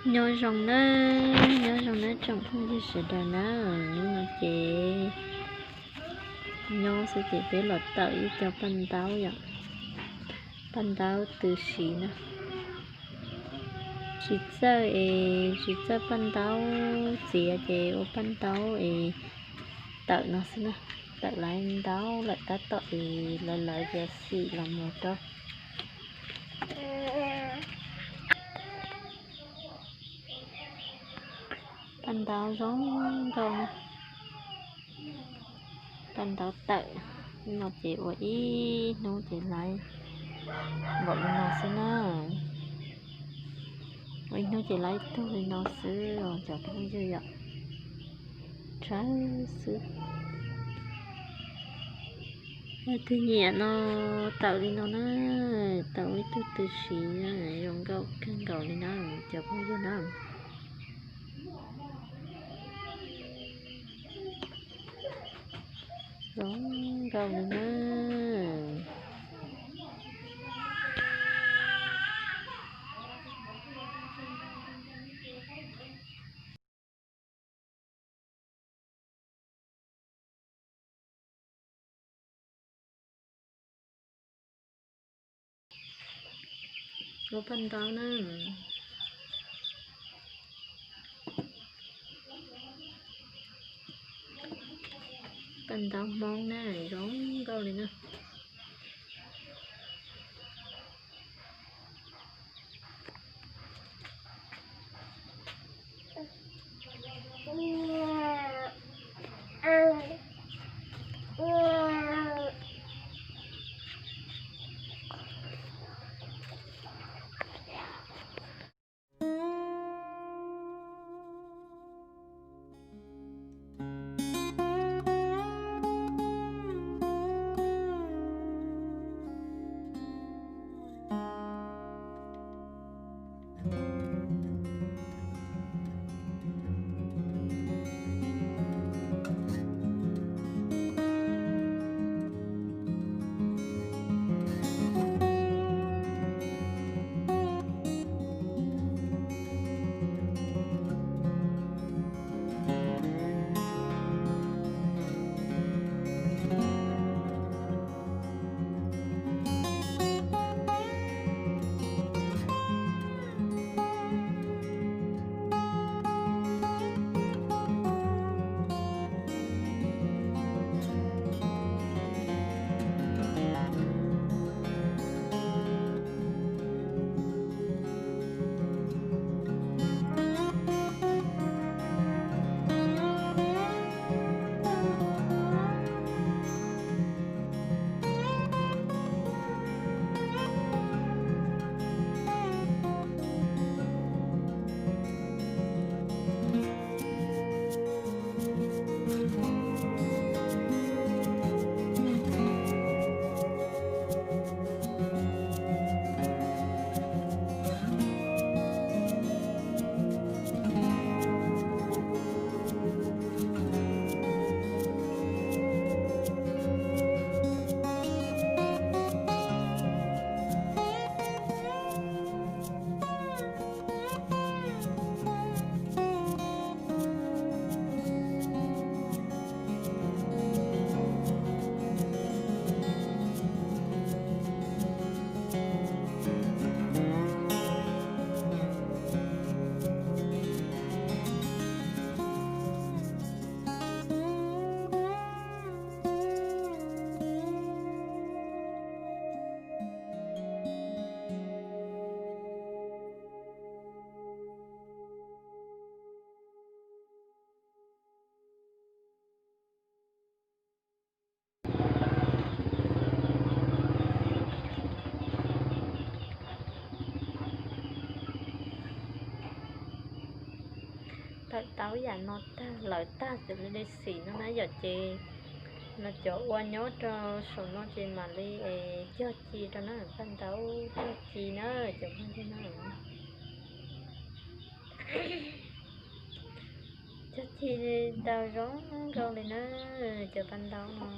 Nyob zoo na, nyob zoo na tsoom phooj ywg sawv daws na. Hnub no ces nyob xwb ces peb los tawm ib co paj ntaub yom, paj ntaub tw siv na. Tsis txawj es tsis txawj paj ntaub txiav ces ua paj ntaub es tawm no xwb na. Tawm lawv ntaub lawm tab tom es lawv lawv ces xim los mus rau paj ntaub zoo nkauj, paj ntaub tawm no ces ua ib hnub ces lawv npaum li no xwb na. Ua ib hnub ces lawv ib tug li no xwb os cov phooj ywg yom. Tshawb xwb. Yog tus nyiam no tawm li no na, tawm ua ib tug tw siv zoo nkauj kawg nkaus li na cov phooj ywg na. Zoo nkauj li na. Ua paj ntaub na. Paj ntaub Hmoob na, zoo nkauj li na. Tawm tau yam no tag lawm tag txim li xim no na yom ces no cov ua nyob rau saum no ces mam li es cog ci rau na, paj ntaub cog ci na cov phooj ywg na. Cog ci ntau zoo nkauj li na, cov paj ntaub no.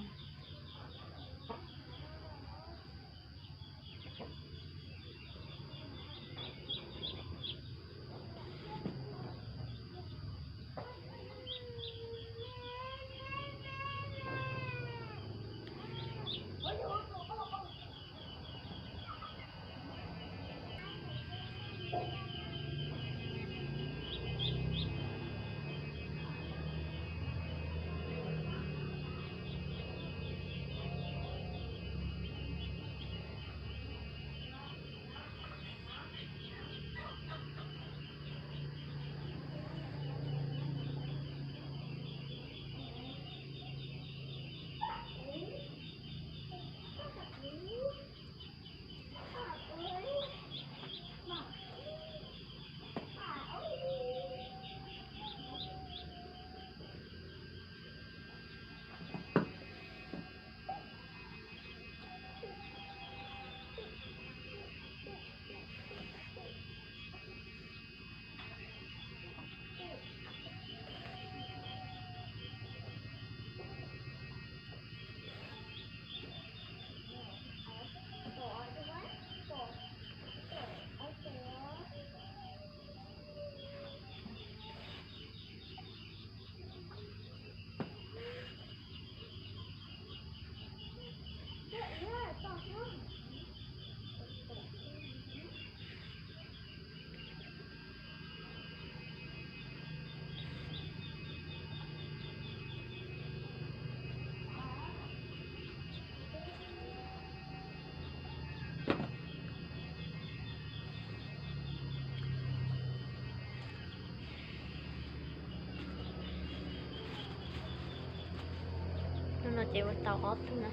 Hnub no ces ua tau ob tug na,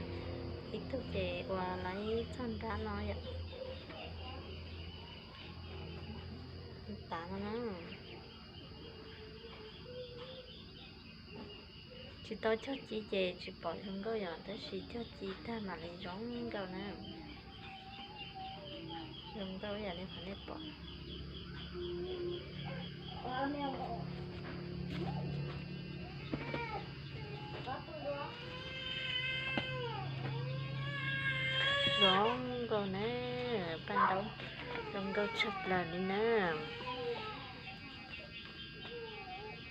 ib tug ces ua lawv txog nrab no yom. Tav no na. Tsis tau cog ci ces tsis pom zoo nkauj yom, tab sis cog ci tag mam li zoo nkauj na. Zoo nkauj ib yam li qhov nej pom. Zoo nkauj na, paj ntaub zoo nkauj tshaj plaws li na.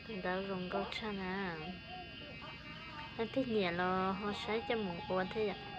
Paj ntaub zoo nkauj tshaj na. Leej twg nyiam los ho saib coj mus ua thiab yom.